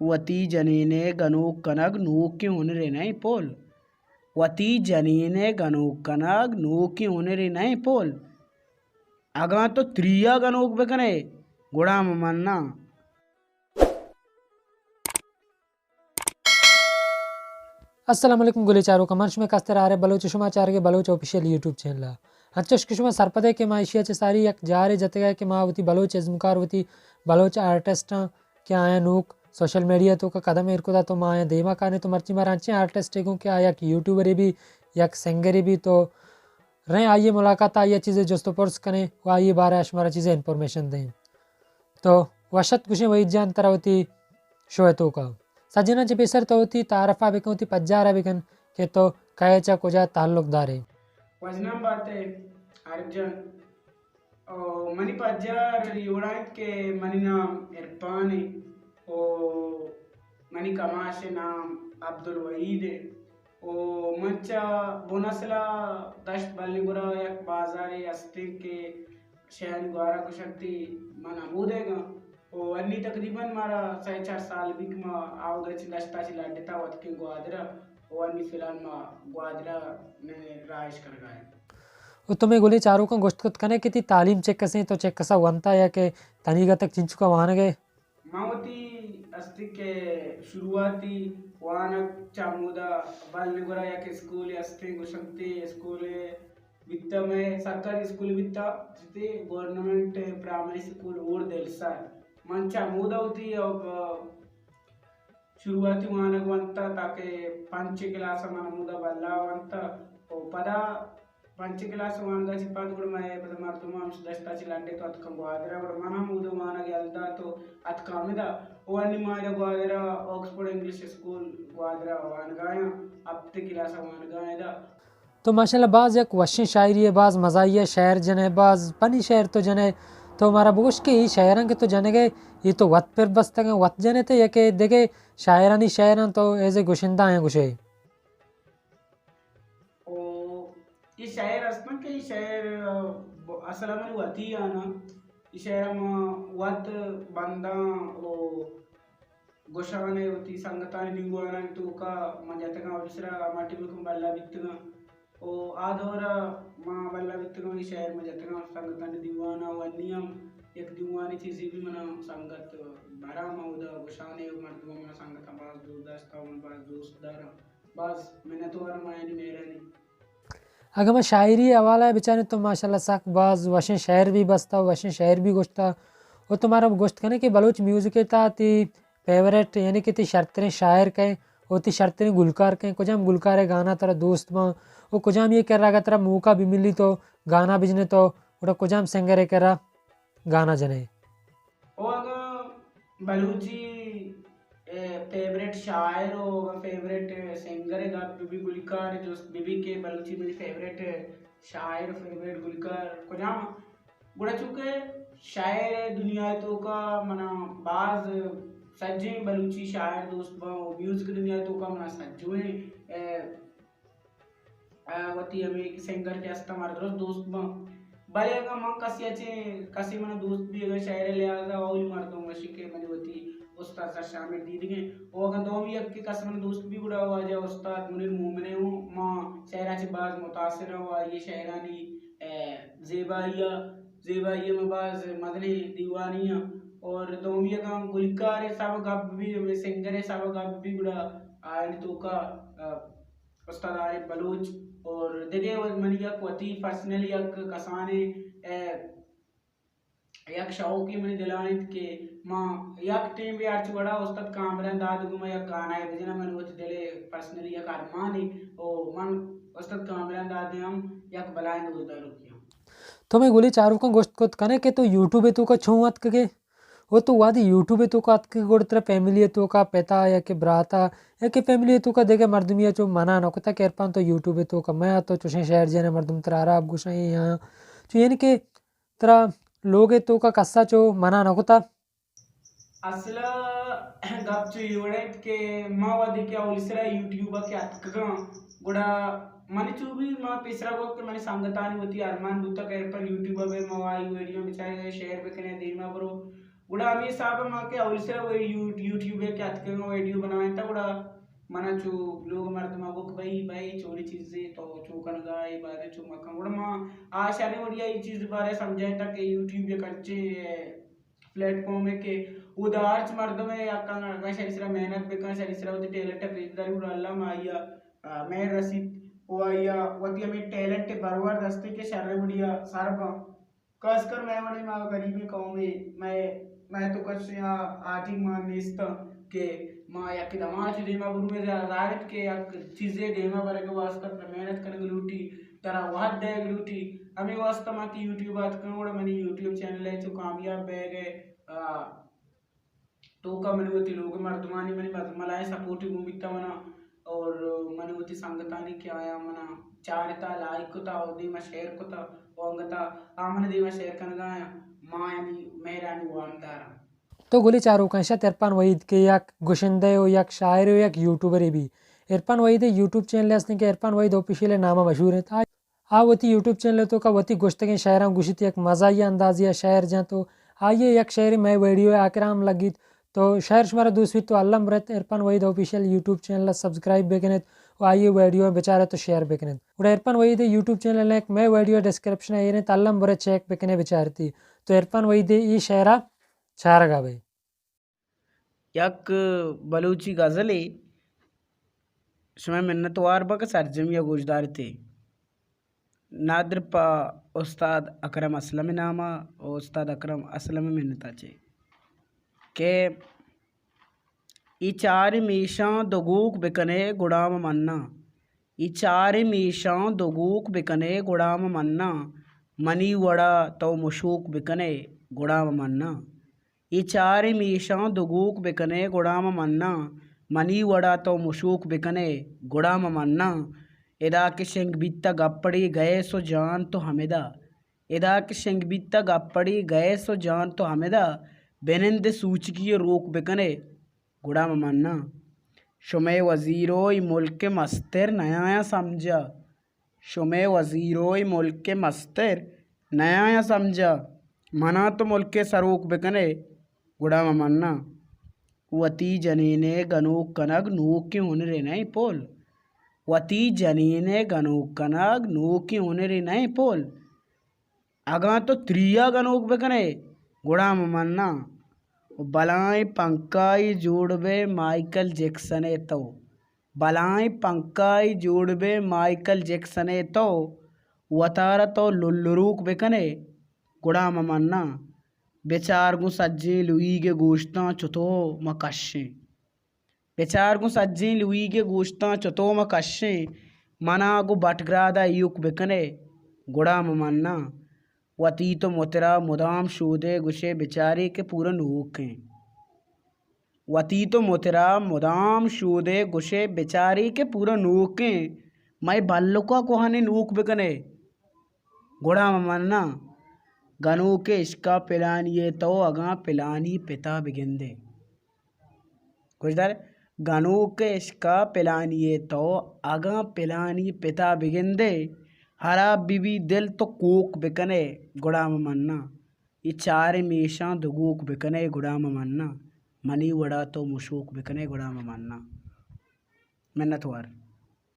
وتی جنین ءِ گنوک کنگ نوکیں ہنرے نہ انت پول۔ وتی جنین ءِ گنوک کنگ نوکیں ہنرے نہ انت پول۔ اگاں تو تریا گنوک بکن ئے، گڑا من مناں۔ السلام علیکم گلیں چاروکاں، من شمئے کستر عارف بلوچ، شما چارگ ئے بلوچ آفیشل یوٹیوب چینل ءَ۔ انچوش کہ شما سرپد ئے کہ ما ایشی ءَ چہ ساری یک جارے جتگ ئے کہ ما وتی بلوچ ازمکار، وتی بلوچ آرٹسٹاں کہ آیاں نوک سوشل میڈیا ءِ توکا قدم ایر کتا تو ما آیاں دیما کاریں، تو مرچی مارا انچیں آرٹسٹے گوں کہ آ یک یوٹیوبرے بی، یک سنگرے بی، تو رئیں آئی ءِ ملاقات ءَ آئی ءَ چیزے جست ءُ پرس کنیں ءُ آئی ءِ بارہ ءَ شمارا چیزے انفارمیشن دیں۔ تو وش ات گوشیں وحید جان ترا وتی شو ءِ توکا۔ سجناں چہ پیسر تو وتی تعارف ءَ بکن، وتی پجار ءَ بکن کہ تو کئے، چہ کجا تعلق دار ئے۔ وژنام بات ئے عارف جان۔ او منی پجار اے وڑا انت کہ منی نام عرفان اے او منی کماش ءِ نام عبدالوحید اے او من چہ بن اصل ءَ دشت بلنگور ءَ یک بازارے استیں کہ شہانی گوارا گوشنتی، من ہمودیگاں۔ او انی تقریباً مارا سئے چار سال بیت ما آودا چہ دشتا چہ لڈتا وتکیں گوادرا۔ او انی فی الحال ما گوادرا نے رہائش کرگا ایں۔ او تو مئے گلیں چاروکاں گوشت کت کنے کہ تی تعلیم چکسیں، تو چکسا ونتا یا کہ تنیگا تک چنچکا وانگے؟ من وتی استی کہ شروعاتی وانگ چہ ہمودا بلنگورا یک اسکولے استیں، گوشنتی اسکولے بیتا، مئے سرکاری اسکول بیتا، چتی گورنمنٹ پرائمری اسکول اور دلسر۔ من چہ ہمودا وتی، اب، شروعاتی وانگ ونتا تاکہ پنچ کلاس من ہمودا بلا ونتا۔ او پدا پنچ کلاس وانگا چہ پد گڑا مئے پدا مردم ہم دشتا چہ لڈے تو اتکاں گوادرا، گڑا من ہم اود وانگ یل دات و اتکاں ہمدا۔ او انی ما ادا گوادرا آکسفورڈ انگلش اسکول گوادرا وانگایاں، ہپت کلاس وانگایاں ادا۔ تو ماشاءاللہ باز یک وشیں شاعری ئے، باز مزاحیہ شعر جنئے، باز پنی شعر تو جنئے۔ تو مارا بگوش کہ اے شعراں کہ تو جنگئے، اے تو وت پر بستگاں، وت جنئے تے یا کہ دگہ شاعرانی شعراں تو ایز اے گشندہ ئے گشئے؟ او اے شعر است نہ کہ اے شعر، آ، ب-، اصل ءَ منی وتی آناں۔ اے شعر ءَ ما وت بنداں او گوشان ءَ وتی سنگتانی دیوانانی توکا من جتگاں، او سرا ہما ٹیم ءَ کہ من بلا بیتگاں۔ او آ دور ءَ ما بلا بیتگاں، اے شعر من جتگاں سنگتانی دیوان ءَ، و انی ہم یک دیوانے چیزے بھی منا سنگت براں، ما اودا گوشان ءَ، مردم منا سنگتاں باز دوست داشت، من باز دوست داراں۔ باز منتوار ما یعنی مہرانی۔ اگہ ما شاعری حوالہ ءَ بچاریں تو ماشاءاللہ سک باز وشیں شعر بھی بستا، وشیں شعر بھی گوشتا۔ و تو مارا گوشت کنے کہ بلوچ میوزک ءِ تہا تی فیورٹ یعنی کہ تی شرتریں شاعر کئے و تی شرتریں گلکار کئے، کجام گلکار ءِ گانا ترا دوست باں و کجام ءِ کرا اگہ ترا موقع بھی ملی تو گانا بجنے تو گڑا کجام سنگر ءِ کرا گانا جنئے؟ او اگاں بلوچی، اے، فیورٹ شاعر و اگاں فیورٹ سنگر ءِ گپ بہ بی، گلکار ءِ جست بہ بی کہ بلوچی منی فیورٹ شاعر، فیورٹ گلکار کجام؟ گڑا چونکہ شاعر ءِ دنیا ءِ توکا منا باز سجیں بلوچی شاعر دوست باں و میوزک دنیا ءِ توکا منا سجویں، اے، آ، وتی ہمے کہ سنگر کہ است ہمارا درست دوست باں۔ بلے اگاں من کسی ءَ چہ، کسی منا دوست بی، اگاں شعر ءِ لحاظ ءَ اولی مردم وشی کہ منی وتی استاد سر شامل دیدگیں۔ او اگاں دومی یک کہ کس منا دوست بی گڑا واجہ استاد منیر مومن ءِ ہوں، ما شعر ءَ چہ باز متاثر ہوں، آئی ءِ شعرانی، اے، زیبائی ءَ، زیبائی ءَ ما باز مزنیں دیوانی ہاں۔ اور دومی اگاں گلکار ءِ حساب ءَ گپ بی، ہمے سنگر ءِ حساب ءَ گپ بی گڑا آیانی توکا، آ، استاد عارف بلوچ اور دگہ و-، منی یک وتی پرسنل یک کسانیں، اے، یک شوقے منی دل ءَ انت کہ ما یک ٹیم بی ہرچ وڑا استاد کامران داد گوں ما یک گانا ءَ بجناں، من وتی دل ءِ پرسنلی یک ارمانے او من استاد کامران داد ءِ ہم یک بلائیں دوست داروکے آں۔ تو مئے گلیں چاروکاں گوشت کت کنے کہ تو یوٹیوب ءِ توکا چون اتکگے؟ و تو وہدے یوٹیوب ءِ توکا اتکگے گڑا ترا فیملی ءِ توکا پتا یا کہ براتا یا کہ فیملی ءِ توکا دگہ مردمی ءَ چو منع نہ کتا کہ عرفان تو یوٹیوب ءِ توکا میا، تو چوشیں شعر جنئے مردم ترا ہراب گوشاں یا چو یعنی کہ ترا لوگ ءِ توکا کسا چو منع نہ کتا؟ اصل ءَ گپ چو اے وڑ انت کہ ما وہدے کہ اولی سرا یوٹیوب ءَ کہ اتکگاں گڑا منی چو بھی ما پیسرا گوشت کہ منی سنگتانی وتی ارمان بوتا کہ عرفان یوٹیوب ءَ بے، ما آئی ویڈیو بچاریں، شیئر بکنیں، دیما برو۔ گڑا ہمے حساب ء ما کہ اولی سرا وہی یو-، یوٹیوب ء کہ اتکگاں ویڈیو بنائینتا، گڑا منا چو لوگ مردماں گوک، بھئی، بھئی، چونی چیزے تو چو کنگا، اے بارے چو مکن۔ گڑا ما آ شریں وڑیا اے چیز بارے سمجھائینتا کہ یوٹیوب یک انچیں پلیٹ فارم ہے کہ اودا ہرچ مردم ہے یا کن-، اگاں شری سرا محنت بکن، شری سرا وتی ٹیلنٹ ء پیش داری، گڑا اللہ ما آئیا، آ، مہر رسیت و آئیا وتی ہمے ٹیلنٹ ء برورد ہستے کہ شریں وڑیا سر باں۔ خاص کر مئے وڑیں ما غریبیں قومے، مئے، مئے تو کس آ آٹیگ مان نیستاں کہ ما یک دماچ دیما برویں۔ ظاہر انت کہ یک چیزے دیما برگ واسطہ ترا محنت کنگ لوٹی، ترا وہد دیگ لوٹی۔ ہمے واسطہ ما کہ یوٹیوب آتکاں، گڑا منی یوٹیوب چینل ء چو کامیاب بیگ ء، آ، توکا منی وتی لوگ مردمانی منی مز-، ملائیں سپورٹ گون بیتا منا، اور منی وتی سنگتانی کہ آیاں منا چارتا، لائک کتا اور دیما شیئر کتا، و انگتا آ من دیما شیئر کنگا آیاں، ما یعنی مہرانی وامداراں۔ تو گلی چاروکاں، شت عرفان وحید کہ یک گشندہ و یک شاعر و یک یوٹیوبرے بی۔ عرفان وحید یوٹیوب چینل ہستیں کہ عرفان وحید آفیشل نامہ مشہور انت۔ آ آ وتی یوٹیوب چینل ء توکا وتی گوشتگیں شعراں گوشیت، یک مزاحیہ اندازے ء شعر جنت و آئی ء یک شعرے مئے ویڈیو ء آکرا ہم لگیت۔ تو شعر شمارا دوست بیت تو الم برت، عرفان وحید آفیشل یوٹیوب چینل ء سبسکرائب بکن ات و آئی ء ویڈیو ء بچار ات و شیئر بکن ات۔ گڑا عرفان وحید ء یوٹیوب چینل ء لنک مئے ویڈیو ء ڈسکرپشن ء ایر انت، الم برت چیک بکن ات بچار ات۔ تو عرفان وحید ء اے شعرا چارگا بئے۔ یک بلوچی غزلے، شمئے منتوار باں کہ سرجمی ء گوشدارتے۔ نادر پہ استاد اکرم اسلم نام ء و استاد اکرم اسلم منت ء چے کہ اے چار میشاں دو گوک بکنے گڑا من مناں۔ اے چار میشاں دو گوک بکنے گڑا من مناں۔ منی وڑا تو مشوک بکنے گڑا من مناں۔ اے چار میشاں دو گوک بکنے گڑا من مناں۔ منی وڑا تو مشوک بکنے گڑا من مناں۔ ادا کہ شنگ بیتہ گپڑے گیس و جان تو ہمدا۔ ادا کہ شنگ بیتہ گپڑے گیس و جان تو ہمدا۔ بنند سوچکی روک بکنے گڑا من مناں۔ شمئے وزیر و اے ملک ء مستر نیایاں سمجھا۔ شمئے وزیر و اے ملک ء مستر نیایاں سمجھا۔ منا تو ملک ء سروک بکنے گڑا من مناں۔ وتی جنین ء گنوک کنگ نوکیں ہنرے نئیں پل۔ وتی جنین ء گنوک کنگ نوکیں ہنرے نئیں پل۔ اگاں تو تریا گنوک بکنے گڑا من مناں۔ و بلائیں پنکائی جوڑ بے مائیکل جیکسن ء تو۔ بلائیں پنکائی جوڑ بے مائیکل جیکسن ء تو۔ وتارا تو للروک بکنے گڑا من مناں۔ بچار گوں سجیں لویگ ء گوشتاں چتو ما کشیں۔ بچار گوں سجیں لویگ ء گوشتاں چتو ما کشیں۔ منا گوں بٹگراد ء ایوک بکنے گڑا من مناں۔ وتی تو مترا مدام شودے گوشے بچارے کہ پورا نوکیں۔ وتی تو مترا مدام شودے گوشے بچارے کہ پورا نوکیں۔ مئے بلکا کوہنیں نوک بکنے گڑا من مناں۔ گنوک ء عشقا پلانی ء تو اگاں پلانی پتا بگندے۔ گوشدار، گنوک ء عشقا پلانی ء تو اگاں پلانی پتا بگندے، ہراب بہ بی دل تو کوک بکنے گڑا من مناں۔ اے چار میشاں دو گوک بکنے گڑا من مناں۔ منی وڑا تو مشوک بکنے گڑا من مناں۔ منتوار۔